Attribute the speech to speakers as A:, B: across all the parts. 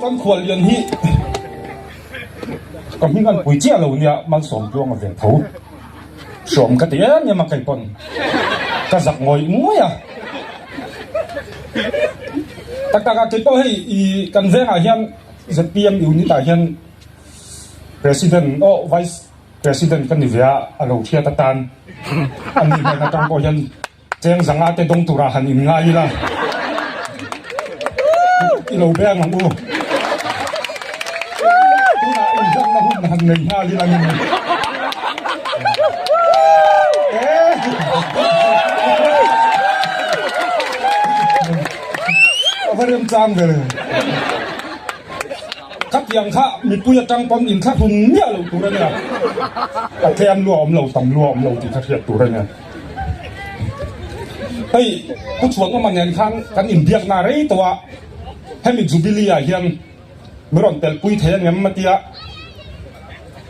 A: Kan khuallian hi ka hming an pui chiah lo nia Malsawmtluang a ve tho. Hrawm ka ti em em a kei pawn ka zak ngawih ngawih a. Tak tak a kei pawh hei i kan vengah hian zpm unit ah hian President aw Vice President ka ni ve a, a lo hriat atan a ni hnen atang pawh hian Cheng zanga te dawng turah han in ngai ila i lo beng ang u. Tunah inzawmna hun han nei nghal ila ni. A va remchang ve le. Khatiang kha mipui atang pawn inthlahrun miah lo tur a nia. A tlem lua awm lo, tam lua awm lo tih kha hriat tur a nia. Hei Pu Chhuanawma nen khan kan inbiakna rei tawh a, hemi Jubilee ah hian mi rawn telpui thei angem a tia,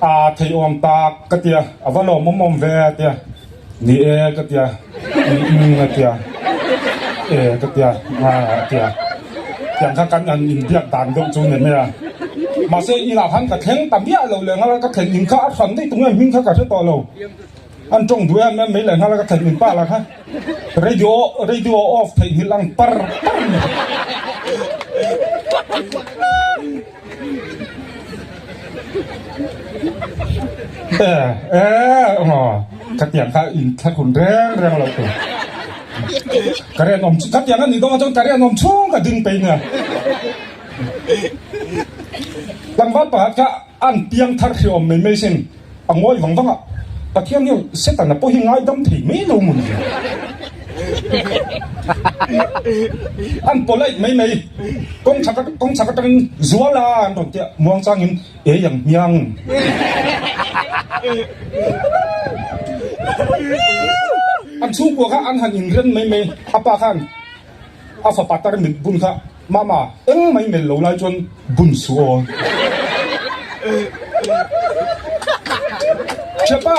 A: aa thei awm tak ka tia, a va lawmawm awm ve a tia, ni e ka tia, umm a tia, e ka tia, aa a tia, tiang kha kan han inbiak dan deuh chu ni mai a. Mahse inah khan ka thleng ta miah lo leh nghal a, ka thlen in kha a hran daih tunge hming kha ka hre tawh lo. An tawng duh em em mai leh nghal a ka theih min pah lah kha radio radio off theih nghilh ang par par ni. E e aw ka tiang kha in thla hun reng reng lo tur. Ka rian awm ka tiang a nih dawn ah chuan ka rian awm chhung ka ding pei nia. Tlangval pakhat kha an piang thar hriawm mai mai sin. A ngawi vang vang a, Pathian hian Setana pawh hi ngaidam thei mai lo mun ve. An polite mai mai, kawng chhak kawng chhak atangin zual a an rawn ti a, muang changin ei ang hmiang. An chhungkua kha an han inren mai mai, a pa khan a fapa tarmit bun kha Mama, eng mai mel lo lai chuan bun suh aw. Thiapa,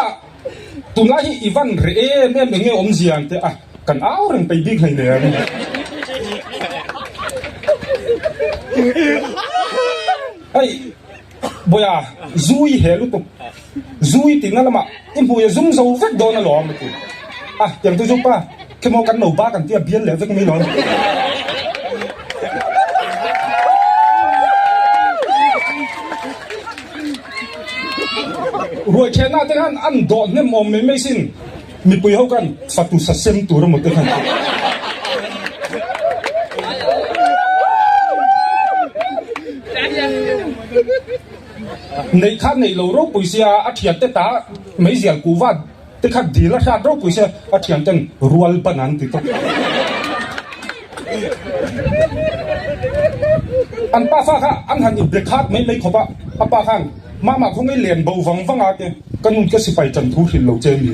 A: tunlai hi i van reh em em enge awmzia ang teh a, kan au reng peih bik hleinem. Hei, Bawia, zu i he lutuk, zu i tihna lamah i hmui a zum zo vek dawn alawm a ti. A, tiang chu chu pa, khemaw kan lo bak ang tia bial leh vek mai lawm. Ruai thenah te khan an dawh hnem awm mai mai sin, mipui ho khan fatu sa sem tur emaw te khan. Neih kha neih lo ropui sia a thian te ta meizial kuhva te kha dil a hrat ropui sia a thian ten rual ban an ti tawp. An pa fa kha an han in be khat mai mai khawp a, a pa khan mama khaw ngei len bo vang vang a te ka nun ka sipai tan thu hrilh lo che mi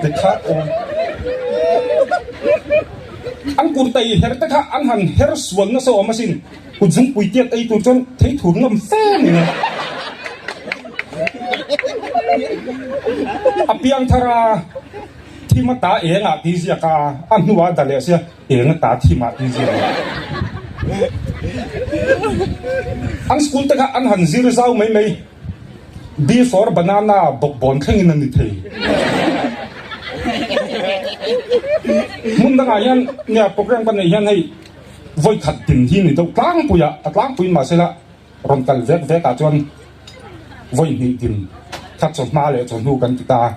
A: be khat awm. An kurtai her te kha an han her sual nasa awm asin. Kut zungpui tiat ei tur chuan thei thur ngam fe ni a. A piang thar a, thim a ta eng ah ti ziak a, a hnu ah da leh sia eng a ta thim ah ti ziak a. An school te kha an han zir zau mai mai, B for banana bawkbawn thleng in a ni thei. Hmun dangah hian nia program ka neih hian hei Vawi khat din hi ni deuh tlangpui a, a tlangpuiin mahsela rawn kal vek vek ah chuan vawi hnih din kha chawhma leh chawhnu kan ti ta a.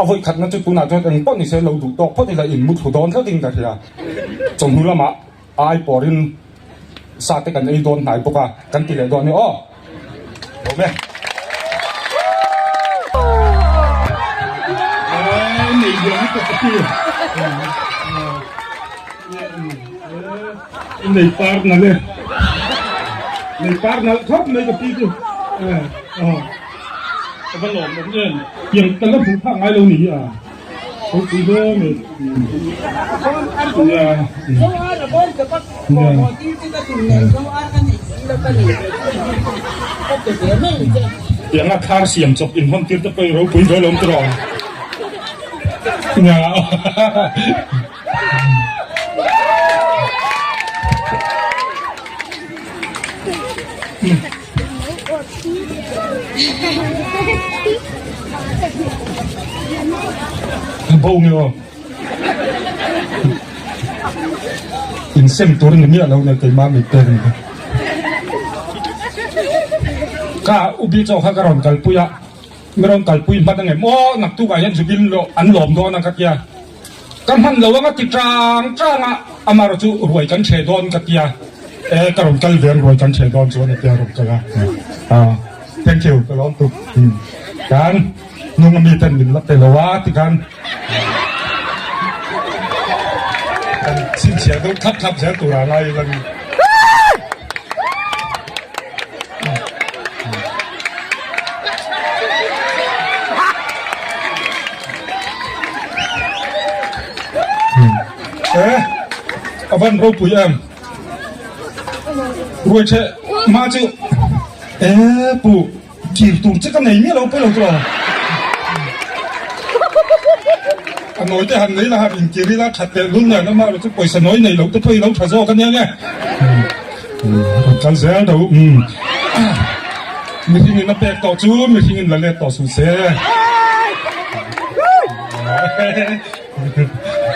A: A vawi khatna chu tunah chuan eng pawh ni se lo duh tawk phawt ila in mu thlu dawn tlat in ka hria. Chawhnu lamah ai pawrin sa te kan ei dawn hnai bawk a, kan ti leh dawn a ni aw. Awm e. Nei par nal e. Nei par nal khawp mai ka pi chu. Ka va lawm awm em. Tiang ka la hmuh phak ngai lo ni hi a. Ropui hle mai. Tianga thar siam chawp in hawn tir te pawh i ropui ve lawm tiraw. Bo nge aw. Insem tur ni miah lo nia keimah mi pek ni. Ka ubi chaw kha ka rawn kalpui a, mi rawn kalpui hman angem aw naktukah hian zubin an lawm dawn a ka tia. Ka hman lo anga ti tang tang a, amaherawh chu ruai kan chhe dawn ka tia, e ka rawn kal ve ang ruai kan chhe dawn chuan a tia rawn kal a, ah thank you ka lawm tuk kan hnung ami ten min la pe lo a tikhan kan chhinchhiah deuh thlap thlap zel tur ah ngai ila ni. E a van ropui em ruai che ma chu e pu kir tur che ka nei miah lo pawi lo chu a nawi te han nei la han inkir ila that leh lul nen ama chu pawisa nawi nei lo te pawh i lo tha zawk ania nge Rawn kal zel deuh umm mihring in a pek tawh chu mihring in la let tawh suh se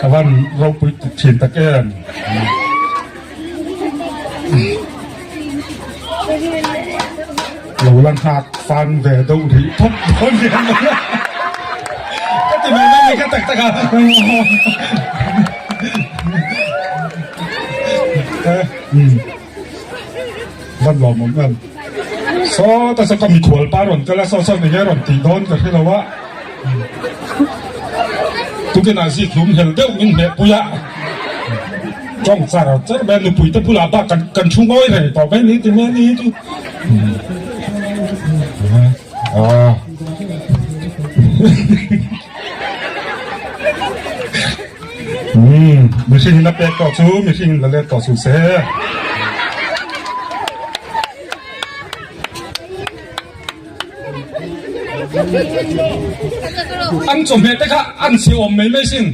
A: a van ropui thin tak em. Lo la nghak fan ve deuh rih phawt dawn hian ka ti mai mai ni ka tak tak a. Van lawm awm em. Saw ta saw ka mikhual pa rawn kal a saw saw enge rawn tih dawn ka hre lo a. Tukinah zik hlum hel deuh min hmeh pui a. Tawng char char mai a nupui te bulah bak kan kan thu ngawi reng tawh mai ni ti mai ni chu. Ah. Umm mihring in a pek tawh chu mihring in la let tawh suh se. An chawhmeh te kha an chhe awm mai mai sin.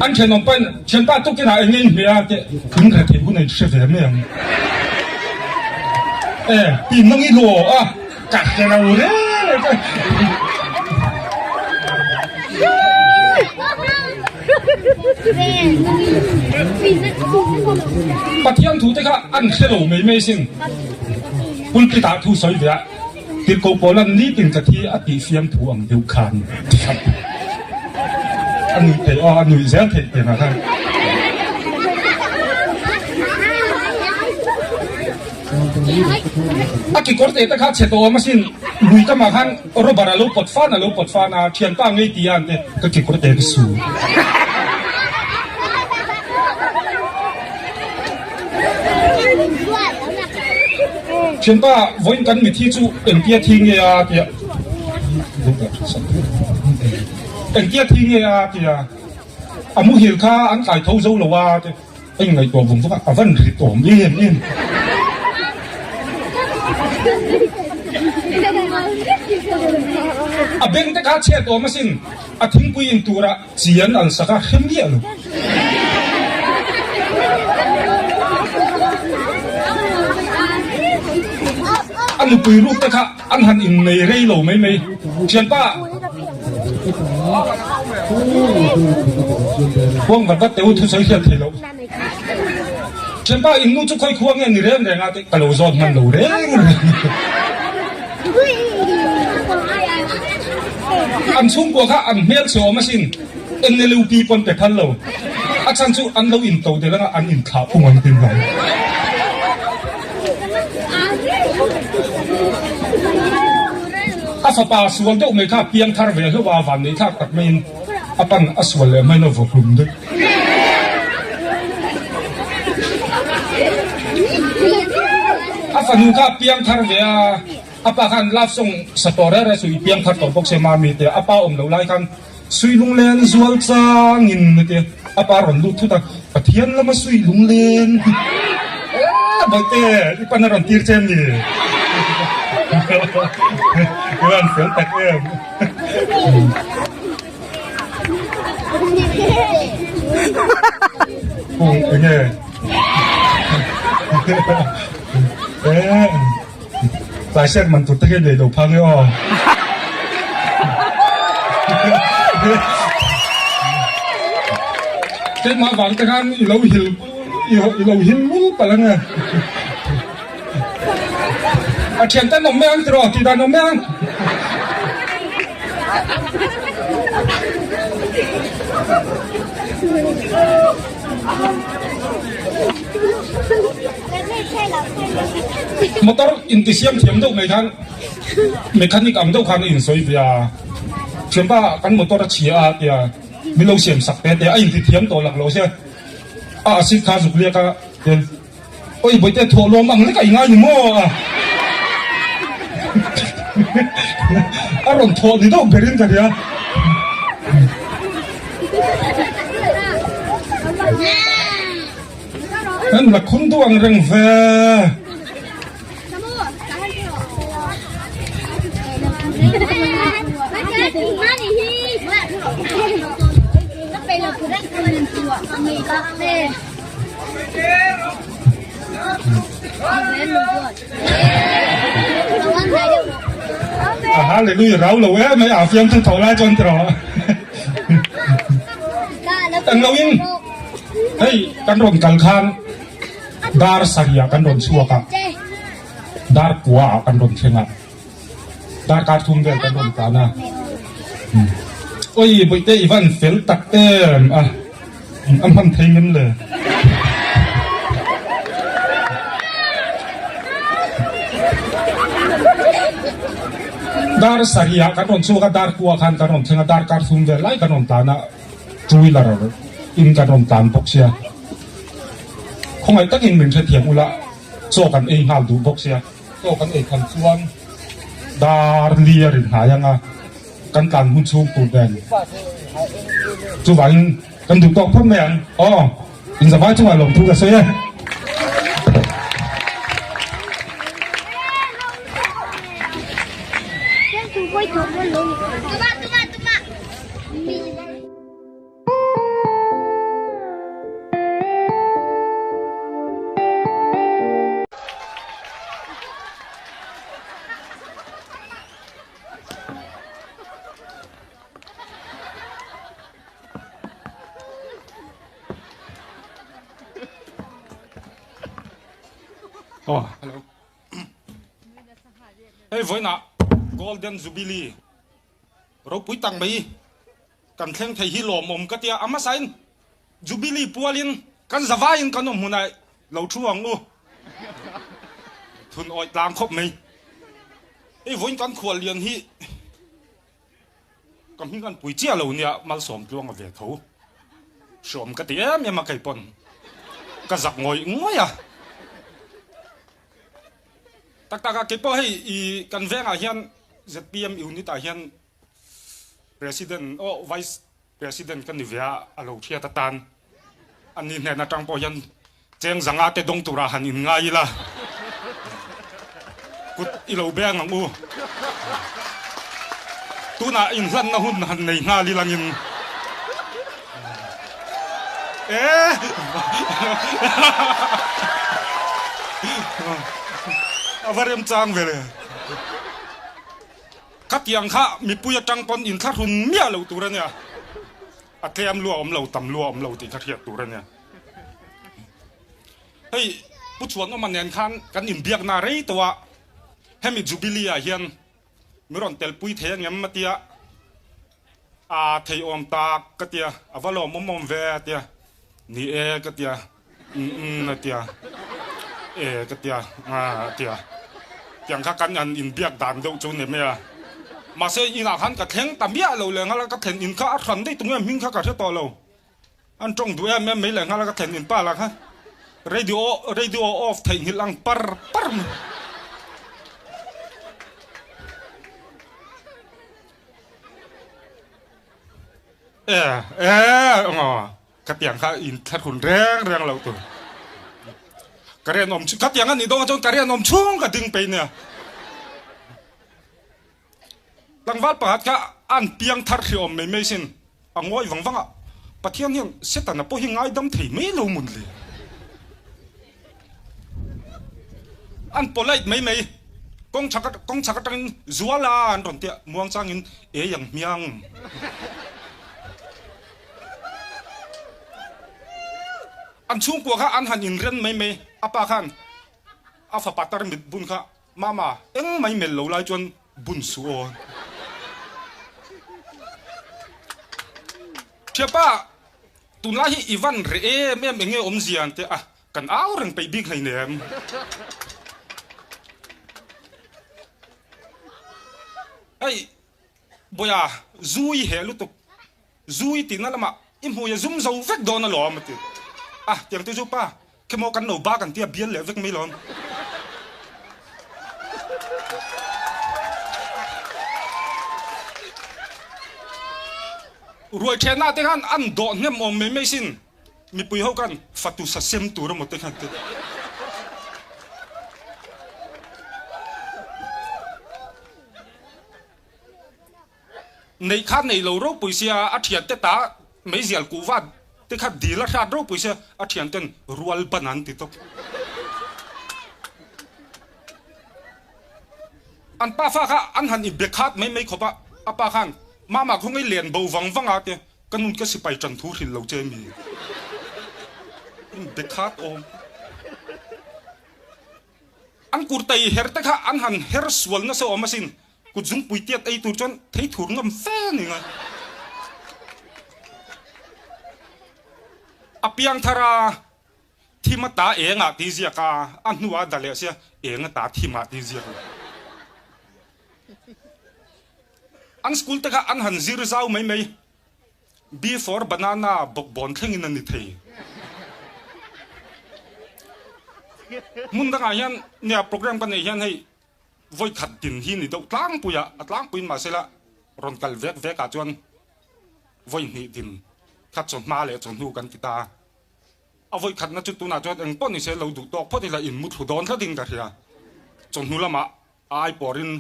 A: An thenawm pahin thianpa tukinah eng nge in hmeh a tih in reh theih hun a in hre ve mai ang. E ti nang i luh a ka hre lo reng reng che. Pathian thu te kha an hre lo mai mai sin. Pulpit ah thu sawi ve a, Tirhkoh Paulan nitin ka thi a tih fiam thu ang deuh khan ti khat a nuih theih aw, a nuih zel theih tiang ah khan. A kekawr te te kha chhe tawh awm asin, lui kamah khan rubber a lo pawt fan a lo pawt fan a, thianpa ngei ti a an ti, ka kekawr te ka su. Thianpa, vawiin kan mithi chu engtia thi nge a tia engtia thi nge a tia a muhil kha an kai tho zo lo a tia a inngaihtuah vung vung a, a van rit awm em em. A beng te kha chhiat awm asin, a thingpui in turah Chi an al sak a hre miah lo. A nupui ruk te kha an han innei rei lo mai mai. Thianpa Huang vat vat teh u thusawi hriat thei loh. Thianpa in nu chu khawi khua nge ni reng reng a tih ka lo zawt hman lo reng reng. An chhungkua kha an hmel chhe awm asin, NLUP pawn pe phal lo. A chhan chu an lo in to del anga an in thlah phung an tin lo. A fapa sual deuh mai kha piang thar ve hlauh a, van nei thlak tak maiin a pan a sual leh hmain a vaw hlum deuh. A fanu kha piang thar ve a. A pa khan love song sa tawh reng reng suh i piang thar tawh bawk se mami tia a pa awm loh lai khan sui lunglen zual chang in a tia a pa rawn lut thut a Pathian lama sui lunglen eee bawihte i pan a rawn tir che em ni i rawn fel tak em. Kung enge. Eh, tlai sek man tur te hian nei lo phang e aw. Keimah vang te khan i lo hil i lo hil lul palh ange. A thian ten awm mai ang tiraw tih dan awm mai ang. Motor intisiam thiam deuh mai khan mechanic ang deuh khan a insawi ve a, thianpa kan motor a chhia a tia min lo siam sak te te a intithiam tawh lak lo sia a acid kha zuk liak a tian Oi bawihte thawh lawm ang lek a i ngai ni maw a a rawn thawh ni deuh berin ka hria. An la khun duh ang reng ve. A hallelujah rau lo em mai a fiam chu tho lai chuan tiraw eng lo in hei kan rawn kal khan dar sarih ah kan rawn chhuak a dar kua ah kan rawn thleng a darkar thum vel kan rawn tlan a oi bawihte i van fel tak em a. A hman thei ngem le. Dar sarih ah kan rawn chhuak a, dar kua khan kan rawn thleng a, dar kar thum vel lai kan rawn tlan a, two wheeler in kan rawn tlan bawk sia. Khawngaih takin min hrethiam ula, chaw kan ei nghal duh bawk sia. Chaw kan ei khan chuan dar li a rin hnai ang a. Kan tlan hun chhung tur nen chuvangin kan duh tawk phawt mai ang. Aw, inzavai chungah lawmthu ka sawi e. Oh, hello. Hei vawiinah Golden Jubilee ropui tak mai kan thleng thei hi lawmawm ka tia a hmasain Jubilee pualin kan zavaiin kan awm hmunah lo thu ang u. Thun awih tlang khawp mai. Hei vawiin kan khual lian hi ka hming an pui chiah lo nia Malsawm tluang a ve tho. Hrawm ka ti em em a kei pawn ka zak ngawih ngawih a. Tak tak a kei pawh hei i kan vengah hian zpm unit ah hian President aw Vice President ka ni ve a, a lo hriat atan ani hnen atang pawh hian cheng zanga te dawng turah han in ngai ila kut i lo beng ang u. Tunah inhlanna hun han nei nghal ilangin e a va remchang ve le. Khatiang kha mipui atang pawn inthlahrun miah loh tur a nia. A tlem lua awm lo, tam lua awm lo tih kha hriat tur a nia. Hei Pu Chhuanawma nen khan kan inbiakna rei tawh a, hemi Jubilee ah hian mi rawn telpui thei angem a tia, a thei awm tak ka tia, a va lawmawm awm ve a tia, ni e ka tia. Umm umm a tia, e ka tia, a tia. Tiang kha kan han inbiak dan deuh chu ni mai a. Mahse inah khan ka thleng ta miah lo leh nghal a, ka thlen in kha a hran daih tunge hming kha ka hre tawh lo. An tawng duh em em mai leh nghal a ka thlen in pa lah kha radio radio off theihnghilh ang par par mai. E e aw. Khatiang kha in thlahrun reng reng loh tur. Ka rianawm chu khatiang a nih dawn chuan ka rianawm chhung ka ding pei nia. Tlangval pakhat kha an piang thar hri awm mai mai sin a ngawi vang vang a, Pathian hian Setana pawh hi ngaidam thei mai lo mun le. An polite mai mai. Kawng chhak kawng chhak atangin Zuala an rawn ti a, muang changin ei ang hmiang. An chhungkua kha an han inren mai mai. A pa khan a fapa tarmit bun kha Mama, eng mai melh lo lai chuan bun suh aw. Thiapa, tunlai hi i van reh em em enge awmzia an ti a, kan au reng peih bik hleinem. Hei, Bawiha, zu i heh lutuk, zu i tihna lamah i hmui a zum zo vek dawn alawm a ti. A, tiang te chu pa, khemaw kan lo bak an tia bial leh vek mai lawm. Ruai ṭhenah te khan an dawh hnem awm mai mai sin, mipui ho khan fatu sa sem tur emaw te khan ti. Neih kha nei lo ropui sia a thiante ta meizial kuhva te kha dil a hrat ropui sia a thianten rual ban an ti tawp. An pa fa kha an han i be khat mai mai khawp a, a pa khan mama khawngaih len bo vang vang a tia ka nun ka sipai tan thu hrilh lo che mi in be khat awm. An kurtai her te kha an han her sual nasa awm asin. Kut zungpui tiat ei tur chuan thei thur ngam fe a ni ngai. A piang thar a, thim a ta eng ah tih ziak a, a hnu ah da leh sia eng a ta thim ah tih ziak a. An school te kha an han zir zau mai mai. B for banana bawkbawn thlengin a ni thei. Hmun dangah hian nia program ka neih hian hei vawi khat din hi ni deuh tlangpui a, a tlangpuiin mahsela rawn kal vek vek ah chuan vawi hnih din kha chawhma leh chawhnu kan ti ta a. A vawi khatna chu tunah chuan eng pawh nise lo duh tawk phawt ila in mu thlu dawn thlatin ka hria. Chawhnu lamah a ai pawrin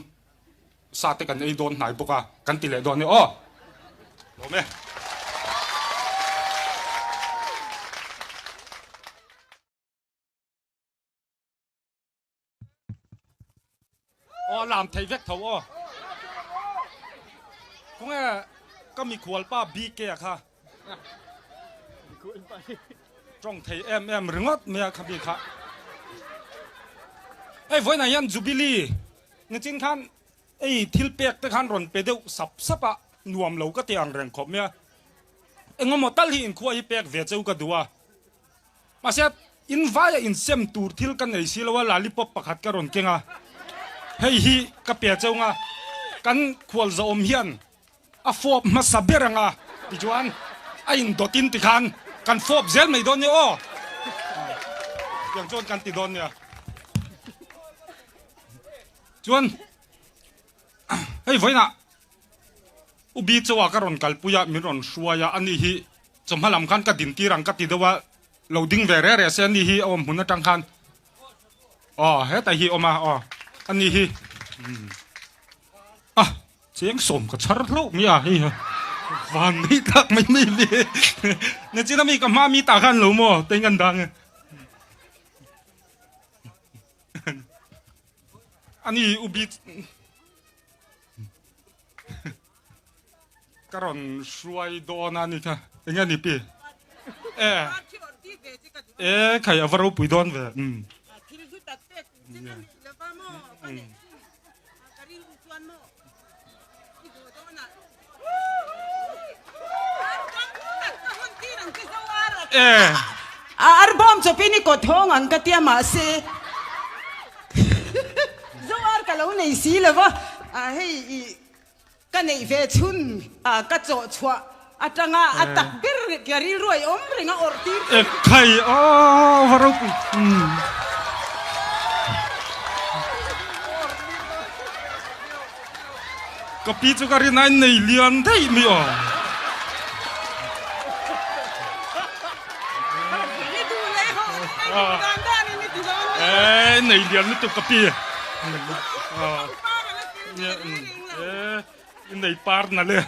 A: sa te kan ei dawn hnai bawk a, kan ti leh dawn nia aw. Lawm e. Aw lam thei vek tho aw. Khawnge ka mikhual pa BK a kha. Tawng thei em em ringawt mai a kha mi kha. Hei vawiinah hian Jubilee nichin khan ei thil pek te khan rawn pe deuh sap sap a, nuam lo ka ti ang reng khawp mai a. Engemaw tal hi inkhua hi pek ve cheu ka duh a. Mahse, in vaia insem tur thil ka nei si lo a, lollipop pakhat ka rawn keng a, hei hi ka pe cheu ang a, kan khualzawm hian a fawp hmasa ber ang a, tichuan a indawtin tikhan kan fawp zel mai dawn nia aw, tiang chuan kan ti dawn nia. Chuan hei vawiinah U Bi Chawa ka rawn kalpui a, min rawn hruai a, ani hi chawhma lam khan ka din tir ang ka ti deuh a, lo ding ve reh reh se ani hi a awm hmun atang khan aw hetah hi a awm a aw ani hi a cheng sawm ka chhar hlauh mai a hei van nei tak mai mai ve nachin ami ka hma mi tah khan lo maw teng an dang e ani U Bi Ka rawn hruai dawn a ni kha. Enge ni pi? E. E khai a va ropui dawn ve. Um. E.
B: A arbawm chawpin i kawt hawng ang ka tia mahse Zoar ka lo nei si lo va, hei i ka neih ve chhun ka chawh chhuah atanga a tak ber ka rilru a i awm reng a awrh tir
A: E khai aw va ropui. Ka pi chu ka rin a in nei lian daih mai aw. E nei lian lutuk ka pi. E nei par nalh e.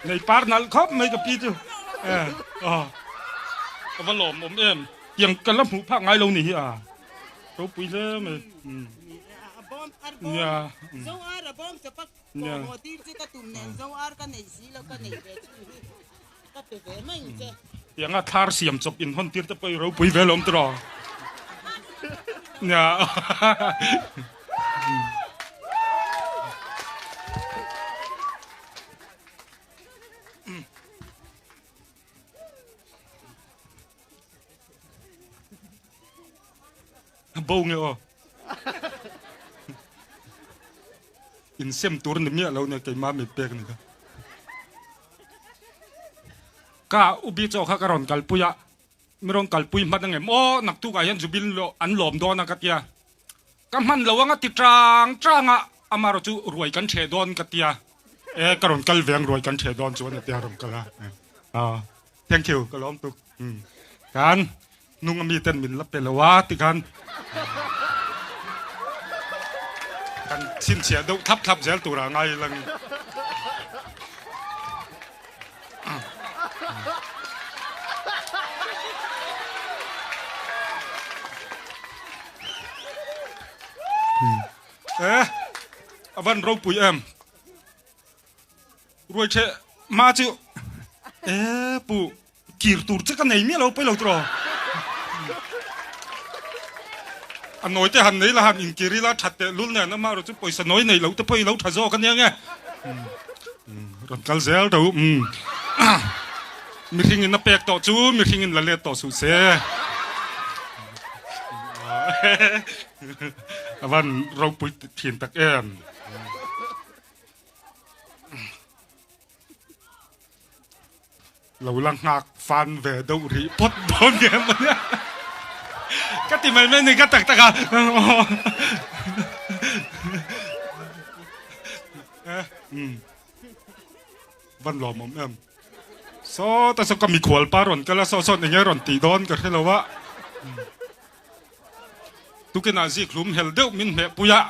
A: Nei par nalh khawp mai ka pi chu. E aw. Ka va lawm awm em. Tiang ka la hmuh phak ngai lo ni hi a. Ropui hle mai.
B: A bawm ar bawm zo ar a bawm chawp a kawh haw tir che ka tum nen zo ar ka nei si lo ka nei ve chhun hi ka pe ve mai ang che.
A: Tianga thlar siam chawp in hawn tir te pawh i ropui ve lawm tiraw. Nia. Bo nge aw. In sem tur ni miah lo nia keimah mi pek ni kha. Ka ubi chaw kha ka rawn kalpui a, mi rawn kalpui hman angem aw naktuk ah hian Jubil an lawm dawn a ka tia. Ka hman lo anga ti tang tang a, amarawh chu ruai kan ṭheh dawn ka tia. E ka rawn kal ve ang ruai kan ṭheh dawn chuan a tia rawn kal a. Thank you ka lawm tuk. Kan hnung ami ten min la pe lo a ti khan kan chhinchhiah deuh thlap thlap zel tur ah ngai lang. E a van ropui em. Ruai che ma chu e pu kir tur che ka nei miah lo pawi lo tiraw. A nawi te han nei la han inkir ila that teh lul nen amah erawh chu pawisa nawi nei lo te pawh i lo tha zawk ania nge. Rawn kal zel tho mihring in a pek tawh chu mihring in la let tawh suh se. A van ropui thin tak em. Lo la nghak fan ve deuh rih phawt dawn nge maw nia. Ka ti mai mai ni ka tak tak a. Van lawm awm em. Saw ta saw ka mikhual pa rawn kal a saw sawn enge rawn tih dawn ka hre lo a. Tukinah zik hlum hel deuh min hmeh pui a,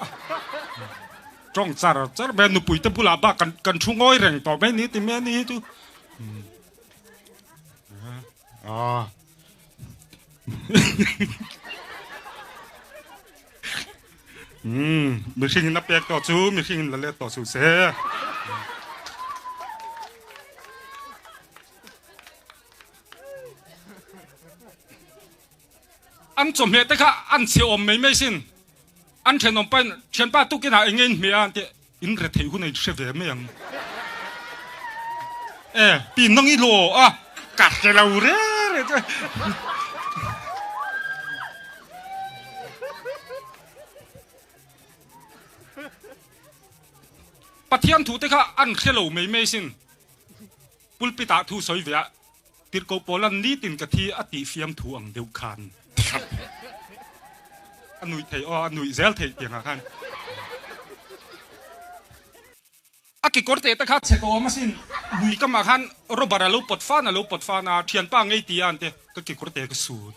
A: tawng char char mai a, nupui te bulah bak kan kan thu ngawi reng tawh mai ni ti mai a ni hi chu. Aw. Umm, mihring in a pek tawh chu mihring in la let tawh suh se. An chawhmeh te kha an chhe awm mai mai sin. An thenawm pain thianpa tukinah eng nge in hmeh a an ti in re theih hun a in hre ve mai ang. E pi nang i law a ka hre lo re re che. Pathian thu te kha an hre lo mai mai sin. Pulpit ah thu sawi ve a Tirhkoh Paula'n nitin ka thi a tih fiam thu ang deuh khan a nuih theih aw, a nuih zel theih tiangah khan a kekawr teh te kha chhe tawh awm asin, lui kamah khan rubber a lo pawt fan a lo pawt fan a, thianpa ngei ti a an ti, ka kekawr teh ka sut.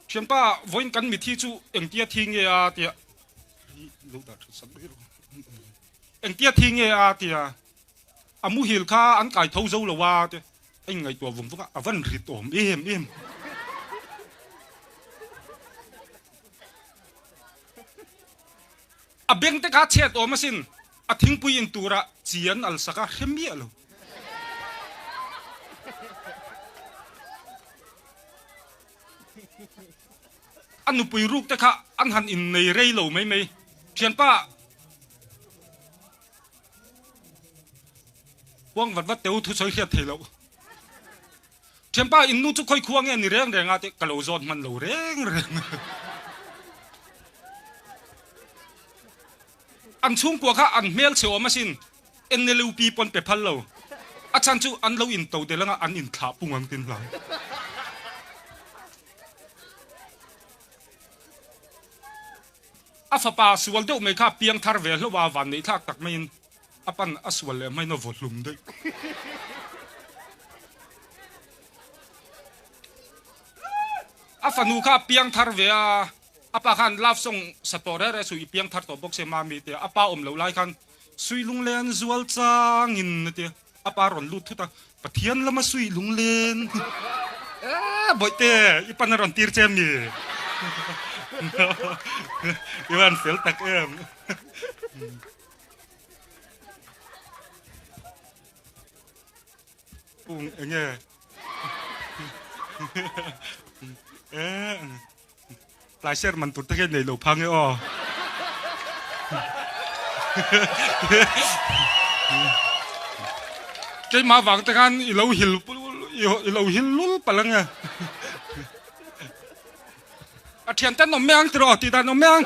A: Thianpa vawiin kan mithi chu engtia thi nge a tia. Engtia thi nge a tia a muhil kha an kai tho zo lo a te a inngaihtuah vung vung a, a van rit awm em em. A beng te kha chhet awm asin, a thingpui in tura chi an al sak a hre miah lo. A nupui ruk te kha an han innei rei lo mai mai. Thianpa Huang vat vat teu thusawi hriat thei loh. Thianpa in nu chu khawi khua nge ni reng reng a tih ka lo zawt hman lo reng reng. An chhungkua kha an hmel chhe awm asin. NLUP pawn pe phal lo. A chhan chu an lo into del anga an inthlah pung ang tin hlai. A fapa sual deuh mai kha piang thar ve hlauh a, van neih thlak tak maiin a pan a sual leh hmain a vaw hlum daih. A fanu kha piang thar ve a, a pa khan love song sa tawh reh reh suh i piang thar tawh bawk se mami tia a pa awm loh lai khan Sui lunglen zual changin a ti a. A pa rawn lut thut a, Pathian lama suih lunglen. Eeh bawihte, i pan a rawn tir che mi? I van fel tak em. Pung enge? Eeh tlai ser man tur te hian nei lo phang e aw. Keimah vang te khan i lo hil i lo hil lul palh ange. A thian ten awm mai ang tiraw tih dan awm mai ang.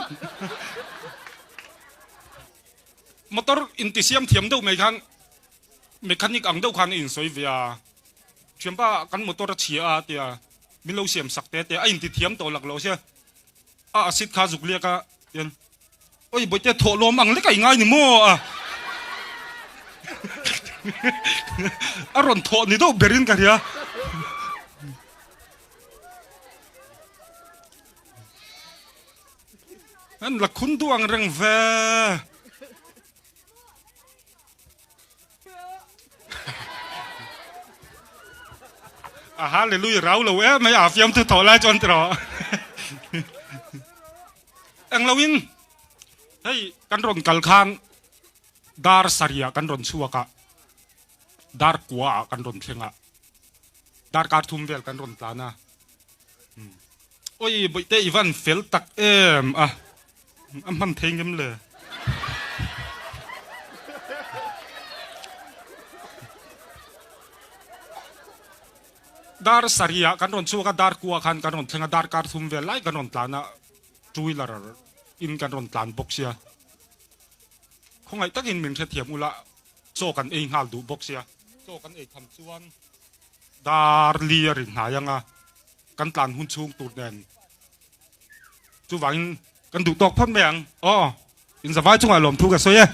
A: Motor intisiam thiam deuh mai khan mechanic ang deuh khan a insawi ve a, thianpa kan motor a chhia a tia min lo siam sak te te a inti thiam tawh lak lo sia a acid kha zuk liak a tian oi bawihte thawh lawm ang lek a i ngai ni maw a a rawn thawh ni deuh berin ka hria. An la khun duh ang reng ve. A hallelujah rau lo em mai a fiam thu thawh lai chuan tiraw. Eng lo in hei kan rawn kal khan dar sarih ah kan rawn chhuak a dar kua ah kan rawn thleng a dar kar thum vel kan rawn tlan a Oi bawihte i van fel tak em a a hman thei ngem le. Dar sarih ah kan rawn chhuak a dar kua khan kan rawn thleng a dar kar thum vel lai kan rawn tlan a two wheeler in kan rawn tlan bawk sia khawngaih takin min hrethiam ula chaw kan ei nghal duh bawk sia chaw kan ei tham chuan dar li a rin hnai ang a kan tlan hun chhung tur nen chuvangin kan duh tawk phawt mai ang aw in zavai chungah lawmthu ka sawi e.